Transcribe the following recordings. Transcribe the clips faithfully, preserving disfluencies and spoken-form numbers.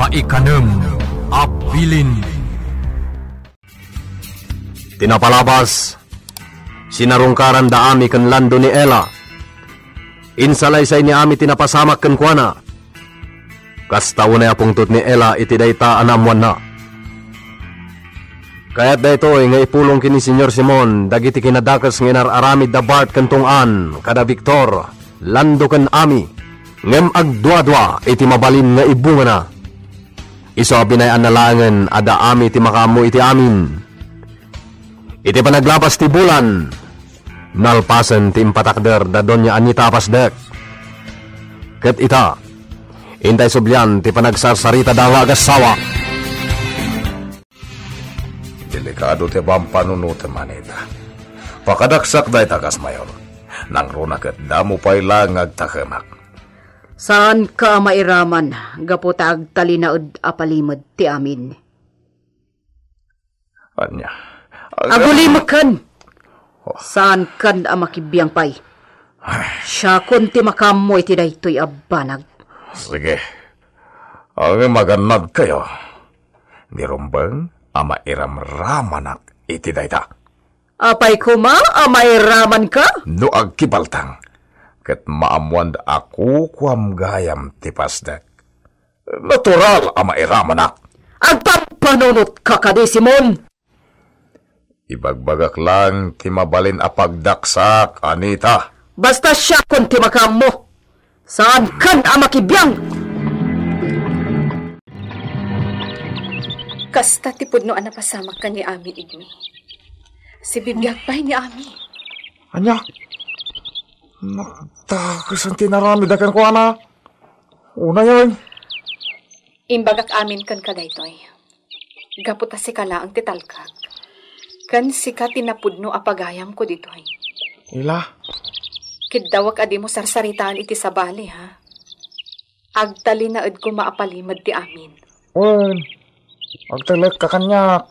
Ikanem a bilin. Ti napalabas, sinarungkaran da Ami ken Lando ni Ella. Insalaysay ni Ami ti napasamak kenkuana. Kasta unay a pungtot ni Ella iti dayta a naammoanna. Kayat daytoy nga ipulong ken ni Señor Simon dagiti kinadakes nga inar-aramid da Bart ken Tong-an, kada Victor, Lando ken Ami, ngem agduadua iti mabalin nga ibungana. Isu a binay-anna laengen a da Ami ti makaammo iti amin. Iti panaglabas ti bulan, nalpasen ti impatakder da Doña Anita a pasdek. Ket ita, intay sublian ti panagsarsaritada nga agassawa. Delikado ti pampanunotem, Anita. Pakadaksak dayta kas mayor. Nangruna ket damo pay laeng nga agtakemak. Saanka a mairaman gapu ta agtalinaed a palimed ti amin. Ania? Agulimekken! Oh. Saankan a makibiang pay. Ay. Siakon ti makaammo iti daytoy a banag. Sige. Ngem agannadkayo. Ni rumbeng a mairamramanak iti dayta. Apay koma a mairamanka? No agkibaltang, ket maammoan a kukuam gayam ti pasdek. Natural a mairamanak. Agpampanunotka kadi, Simon? Ibagbagak lang ti mabalin a pagdaksak, Anita. Basta siakon ti makaammo. Saankan a makibiang! Kasta ti pudno a napasamak ken ni Ami, Igmi. Sibibiag pay ni Ami. Ania? Nagdakesan ti inaramidda kenkuana. Unayen. Imbagak amin kenka daytoy. Gapu ta sika laeng ti talkak. Ken sika ti napudno a pagayamko ditoy. Ila? Kiddawek a dimo sarsaritaan iti sabali, ha? Agtalinaed koma a palimed ti amin. Wen, agtalekka kaniak.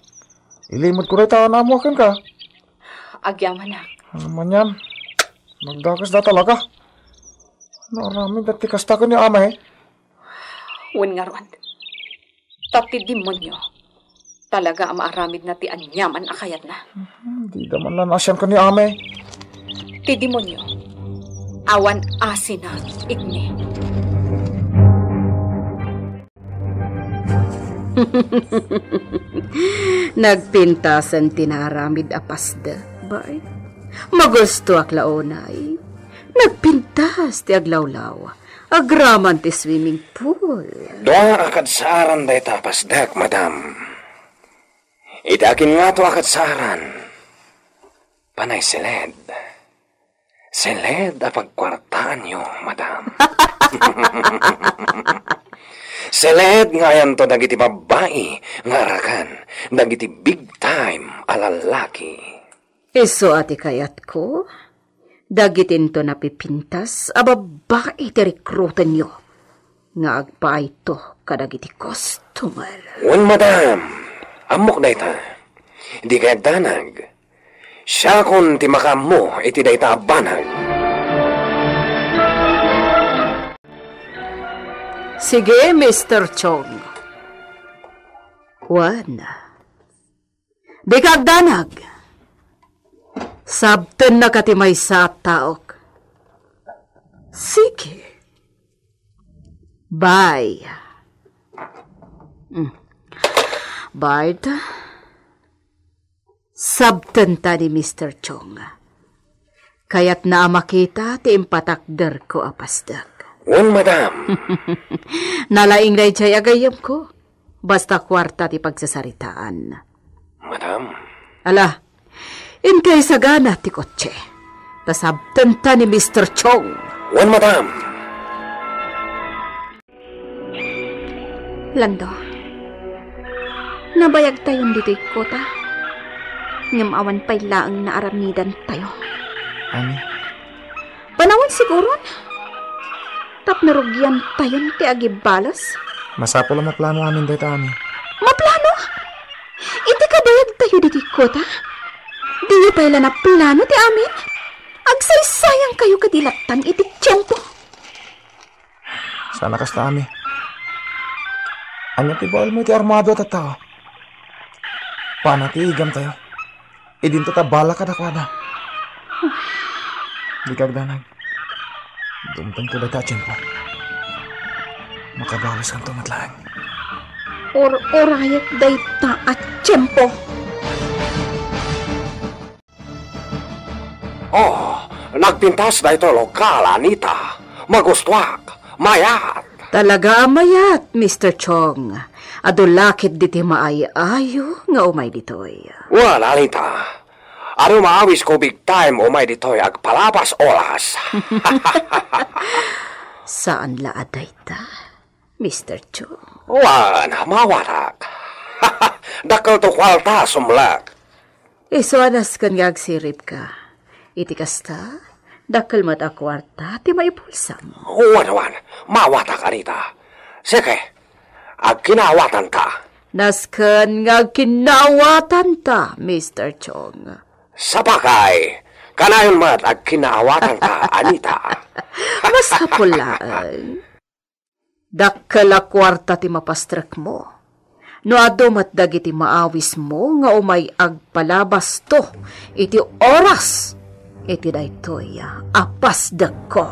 Ilimedko dayta a naammoak kenka. Agyamanak. Ania manen? Nagdakesda talaga. Naaramidda ti kasta ken ni Ami. Wen ngarud, ta ti demonio talaga a maaramidna ti aniaman a kayatna. Hmm, dida man la naasian ken ni Ami. Ti demonio, awan asina, Igmi. Nagpintasen ti naaramid a pasdek, bay. Magustoak la unay. Nagpintas ti aglawlaw. Agraman ti swimming pool. Dua a kadsaaran dayta a pasdek, madam. Iti akin ngato a kadsaaran, panay seled. Seled a pagkuartaanyo, madam. Seled nga ayanto dagiti babbai nga arakan dagiti big time a lalaki. Isu a ti kayatko, dagitinto napipintas a babbai ti rekrutenyo nga agpaayto kadagiti customer. Wen, madam, ammok dayta. Dikay agdanag. Siakon ti makaammo iti dayta a banag. Sige, Mister Chong. Wen, dika agdanag. Sabtennaka ti maysa a taok. Sige. Bye. Mm. Bart, sabtenta ni Mister Chong. Kayatna a makita ti impatakderko a pasdek. Wen, madam. Nalaing daydiay a gayyemko. Basta kuarta ti pagsasaritaan. Madam. Ala, inkay sagana ti kotse. Ta sabtenta ni Mister Chong. Wen, madam. Lando, nabayagtayon ditoy kota. Ngem awan pay laeng naaramidantayo. Ani? Panawen siguron? Tapno rugiantayon ti agibales? Masapul a maplano amin dayta, Ami. Maplano? Iti kabayagtayo ditoy kota? Diyo pay la naplano ti amin? Agsaysayangkayo kadi lattan iti tiempo. Sana kasta, Ami. Ania ti baolmo iti armado a tattao? Pana ti igamtayo. Idinto ta bala kadakuada. Dika agdanag. Dumtengto dayta a tiempo. Makabalaskanto met laeng. Ur-urayek dayta a tiempo. Oh, nagpintas daytoy lokal, Anita. Magustuak. Mayat. Talaga a mayat, Mister Chong. Adu la ketdi ti maay-ayo nga umay ditoy. Wen, Anita. Adu maawisko big time umay ditoy agpalabas oras. Saan la a dayta, Mister Chong? Wen, maawatak. Dakkelto kuarta, sumlek. Isu a nasken nga agsiribka. Iti kasta, dakkel met a kuarta ti maipulsam. Wen, wen, maawatak, Anita. Sige, agkinaawatanta. Nasken nga agkinaawatanta, Mister Chong. Sapagay, kanayon met agkinaawatanta, Anita. Masapul laeng. Dakkel a kuarta ti mapastrekmo. No adu met dagiti maawismo nga umay agpalabasto iti oras iti daytoy a pasdekko.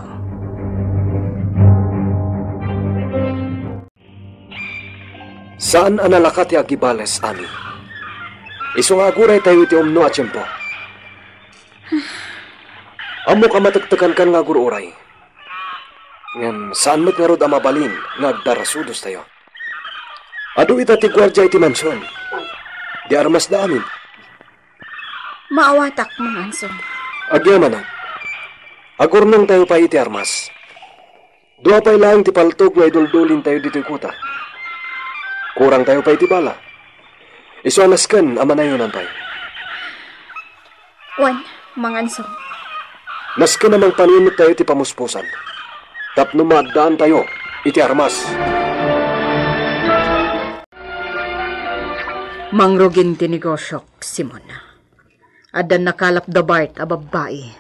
Saan a nalaka ti agibales, Ani. Isu nga aguraytayo iti umno a tiempo. Ammok a matektekankan nga agur-uray. Ngem saan met ngarud a mabalin nga agdarasudostayo. Adu ita ti guardia iti mansion. Di armasda amin. Maawatak, Mangansong. Agyamanak. Agurnongtayo pay iti armas. Dua pay laeng ti paltog nga iduldulintayo ditoy kuta. Kurangtayo pay iti bala. Isu a nasken a manayonan pay. Wen, Mangansong. Nasken a mangpaninektayo iti pamuspusan tapno maaddaantayo iti armas. Mangrugin ti negosiok, Simon. Addan nakalapda Bart a babbai.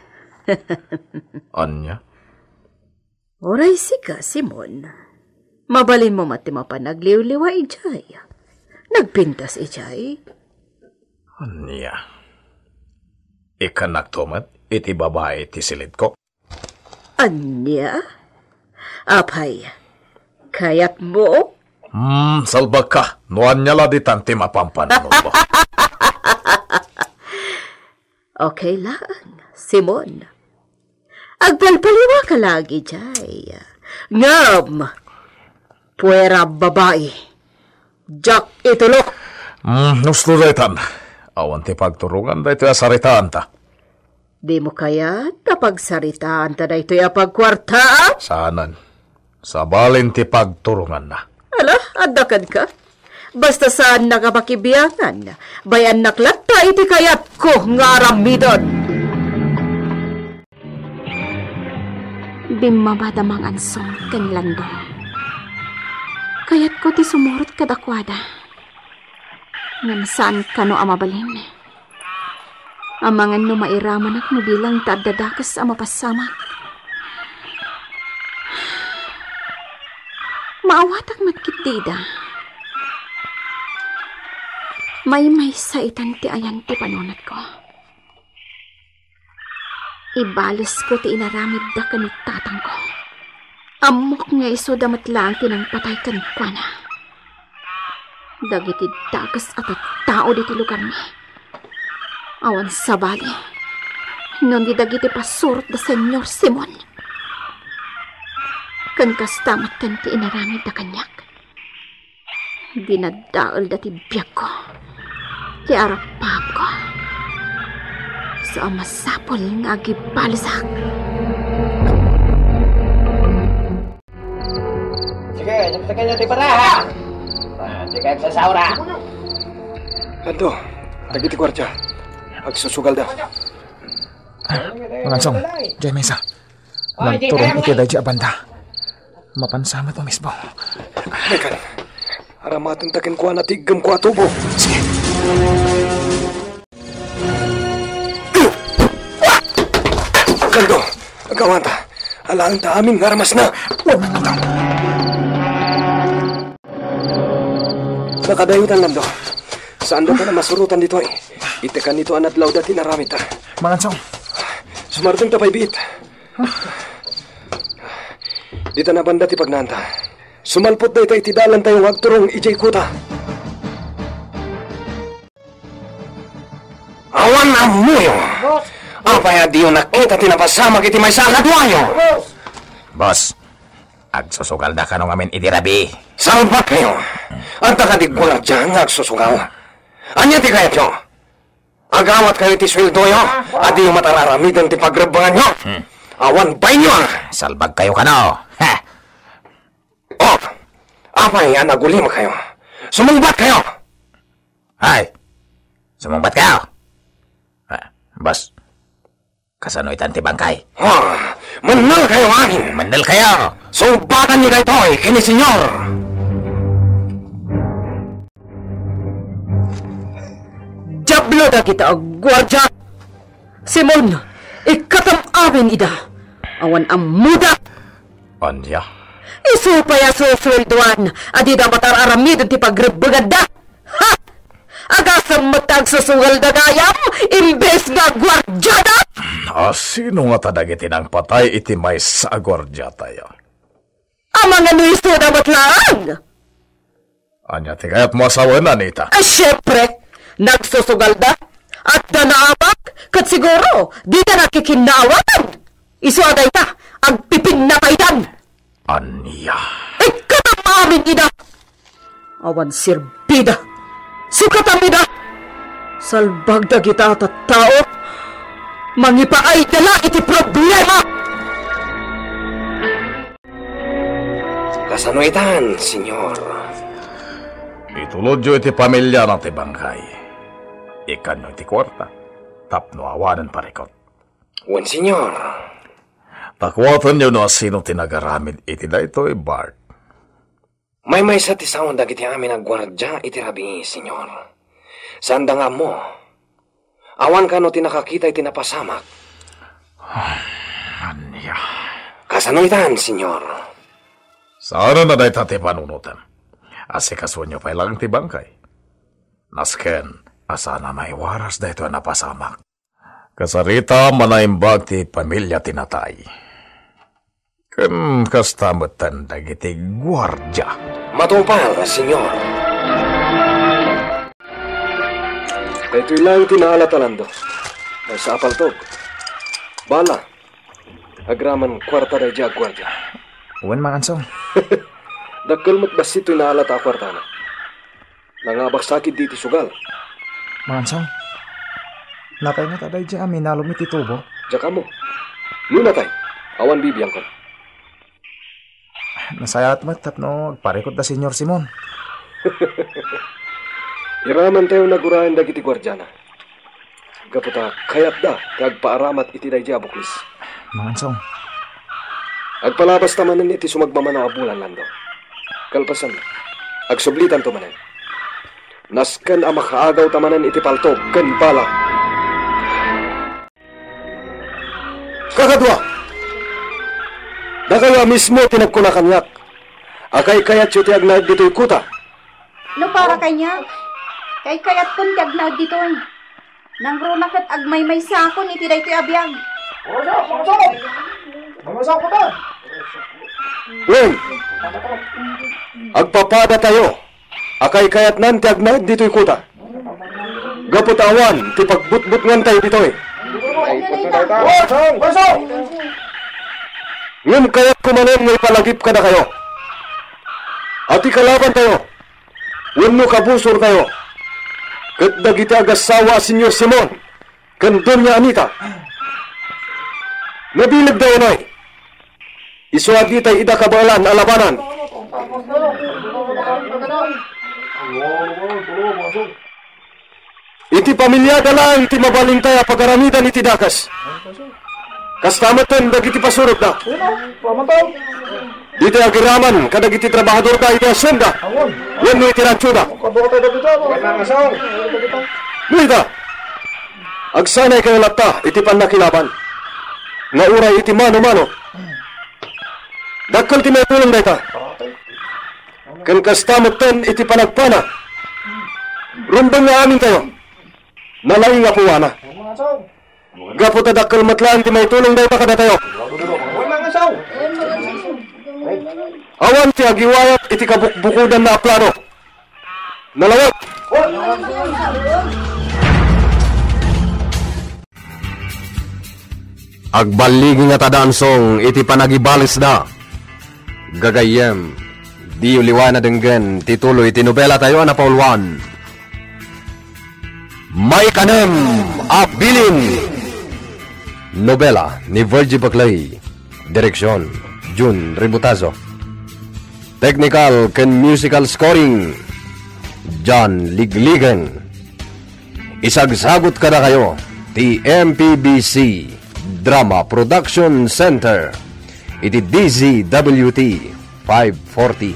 Ania? Uray sika, Simon. Mabalinmo met ti mapan agliwliwa idiay. Nagpintas idiay. Ania? Ikkannakto met iti babai ti silidko? Ania? Apay, kayatmo? Hmm, salbagka. No ania la ditan ti mapanpanunotmo? Okay laeng, Simon. Agpalpaliwaka laeng idiay. Ngem, puera a babai. Diak itulok. Hmm, husto daytan. Awan ti pagturongan daytoy a saritaanta. Dimo kayat a pagsaritaanta daytoy a pagkuarta? Saanen. Sabalen ti pagturonganna. Ala, adda kenka. Basta saannaka pakibiangan, bay-annak latta iti kayatko nga aramiden. Bimmaba da Mangansong ken Lando. Kayatko ti sumurot kadakuada. Ngem saan kano a mabalin. Amangan no mairamanak no bilang ta adda dakes a mapassamak. Maawatak met ketdi ida. Maymaysa itan ti ayan ti panunotko. Ibalesko ti inaramidda ken ni tatangko. Ammok nga isuda met laeng ti nangpatay kenkuana. Dagiti dakes a tattao ditoy lugarmi, awan sabali, no di dagiti pasurot da Señor Simon. Ken kasta metten ti inaramidda kaniak. Dinaddaelda ti biagko, ti arapaapko. Sa masapul nga agibalesak. Sige, saksakan niyo ti baraha. Ah, di kayo sasaura. Lando, dagiti guardia. Agsusugalda. Ah, Mangansong, diay maysa. Nagturong iti daydi a banda. Mapansa met a mismo. Mekan, aramatenta kenkuana ti iggemko a tubo. Sige. Lando, agawanta. Alaenta amin nga armasna. Wen, Mangansong. Nakadayotan, Lando. Saan dayta a masurotan ditoy. Iti kanito a nadlawda ti inaramidda. Mangansong. Sumardengta pay biit. Dita na banda ti pagnaanta. Sumalpot dayta iti dalantayo nga agturong idiay kuta. Awan ammoyo. Boss. Apay a diyo nakita ti napasamak iti maysa a kaduayo? Boss. Boss, agsusugalda kano ngamin idi rabii. Salbagkayo. Adda kadi guardia nga agsusugal? Ania ti kayatyo? Agawatkayo iti sueldoyo a diyo matararamidan ti pagrebbenganyo. Hmm. Awan baynyo, a. Salbagkayo kano. Ha! Oh, apay a nagulimkayo? Sumungbatkayo! Ay! Sumungbatkayo! Ah, boss, kasano itan ti bangkay? Ah, mannelkayo amin! Mannelkayo! Sungbatanyo daytoy ken ni Senyor! Diablo dagita a guardia! Simon, ikkatam amin ida. Awan ammoda. Ania? Isu pay a susueldoan a dida matar-aramiden ti pagrebbenganda. Ha! Agasem met ta agsusugalda gayam imbes nga guardiada? A sino ngata dagiti nangpatay iti maysa a guardiatayo? Amangan no isuda met laeng. Ania ti kayatmo a sawen, Anita? Ay, siempre, nagsusugalda. Adda naawak, ket siguro, dida nakikinnaawatan. Isu a dayta, agpipinna paydan. Ania? Ikkatam amin ida. Awan serbida. Sukatam ida. Salbag dagita a tattao. Mangipaayda la iti problema. Kasano itan, Senyor? Itulodyo iti pamiliana ti bangkay. Ikkanyo iti kuarta tapno awanen parikut. Wen, Senyor. Pakuatenyo no asino ti nagaramid iti daytoy, Bart. Maymaysa ti saon dagiti amin a guardia iti rabii, Senyor. Saanda nga ammo. Awan kano ti nakakita iti napasamak. Ania? Kasano itan, Senyor? Saanen a dayta ti panunotem. Asikasuenyo pay laeng ti bangkay. Nasken a saan a maiwaras daytoy a napasamak. Kasarita, manaimbag ti pamilia ti natay. Ken kasta metten dagiti guardia. Matupar, Senyor. Daytoy laeng ti naalat a lando. Maysa a paltog. Bala. Agraman kuarta daydi a guardia. Wen, Mangansong. Dakkel met bassit toy naalat a kuartana. Nangabak sakit di iti sugal. Mangansong, natay ngata daydi a minalom iti tubo? Diak ammo. No natay, awan bibiangkon. Nasayaat met tapno agparikut da Senyor Simon. Iramantayo nagurayen dagiti guardiana. Gapu ta kayatda ti agpaaramat iti daydi a buklis. Mangansong. Agpalabasta manen iti sumagmamano a bulan, Lando. Kalpasan, agsublitanto manen. Nasken a makaagawta manen iti paltog ken bala. Kakadua! Dakayo a mismo ti nagkuna kaniak a kaykayatyo ti agnaed ditoy kuta. No para kaniak, kaykayatkon ti agnaed ditoy. Nangruna ket agmaymaysakon iti daytoy a biag. Wen, agpapadatayo a kaykayatnan ti agnaed ditoy kuta. Gapu ta awan ti pagbutbutngantayo ditoy. Ngem kayatko manen nga ipalagip kadakayo a ti kalabantayo wenno kabusortayo ket dagiti agassawa a Senyor Simon ken Doña Anita. Nabilegda unay. Isu a ditay ida kabaelan a labanan. Iti pamiliada laeng ti mabalintay a pagaramidan iti dakes. Kasta metten dagiti pasurotda. Ditoy agiraman kadagiti trabahadorda iti hacienda wenno iti ranchoda. No ita, agsanaykayo latta iti pannakilaban nga uray iti mano-mano. Dakkel ti maitulong dayta. Ken kasta metten iti panagpana Rumbeng nga amin kayo. Nalaing nga puwana. Gapu ta dakkel met laeng ti maitulong dayta kadatayo. Awan ti agiwayat iti kabukbukodanna a plano. Nalawag! Agballigi nga tadansong iti panagibalesda. Gagayyem, diyo liwayan a denggen ti tuloy ti nobela tayo a napauluan. Maikanem a bilin! Nobela ni Virgie Baclay. Direksyon, Jun Ributazo. Technical ken musical scoring, John Ligligen. Isagsagut kadakayo ti M P B C Drama Production Center iti D Z W T five forty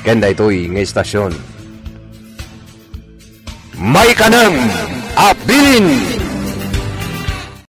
ken daytoy nga istasyon. Maikanem a bilin!